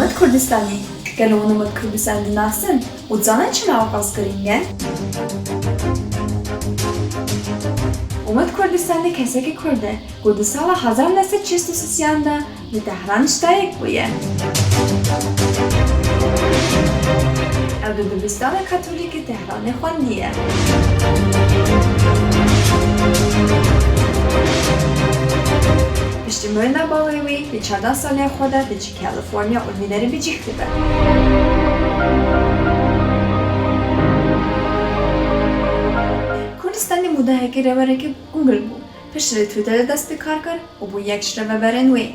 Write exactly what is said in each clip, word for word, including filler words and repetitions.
Umut Kurdistanî, gelo hûn Umut Kurdistanî dinasin û dizanin çima ew qas girîng e? Umut Kurdistanî kesekî Kurd e ku di sala hezar neh sed şêst û sisiyan de li Tehran ji dayik bûye. Ew di dibistana Katolîk ê Tehranê xwendiye. Piştî mirina bavê wî, di çardeh saliya xwe de diçe California û li vî derê bicîh dibe. Kurdistanê mudahekî rêberekî Google bû. Piştre li Twitterê dest bi kar kir û bû yek ji rêveberên wê.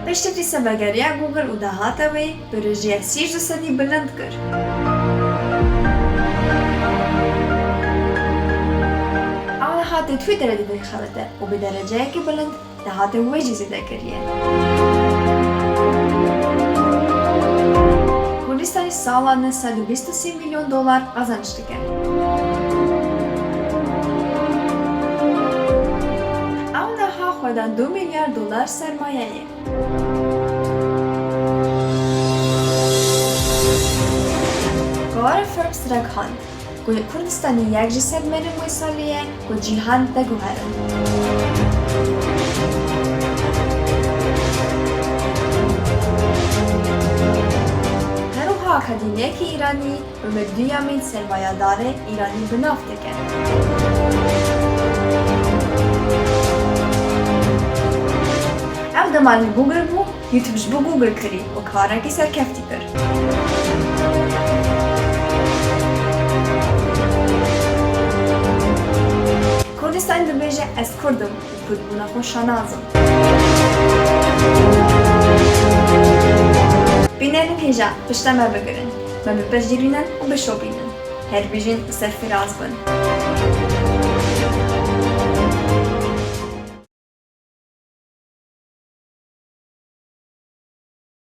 Piştre vî se vegeriya Google û dahata wê bi rêjeya sî û du sedî bilind kir. Ew niha di Twitterê de vexelite û bi dereceyekî bilind dahatê wê jî zêde kiriye. Kurdistanî sala neh sed û bîst û sê milyon dolar qazanç dike. Ew niha xwe da du milyar dolar sermayeyê. Kovara Forbes ragihand ku Kurdistanî yek ji sed merivên wê salê ye ku cîhan veguherin. Her wiha akademiyekî Îranî bi me duyemîn sermayedarê Îranî bi nav dike. Ew dema li Google bû, YouTube ji bo Google kirî û karekî serkeftî kir. Kurdistan dibêje, ez Kurd im û Kurdbûna xwe şanaz im. Bînerên hêja, pişta me bigirin, me bi piş girînin û bişopînin. Her bijîn û serfiraz bin.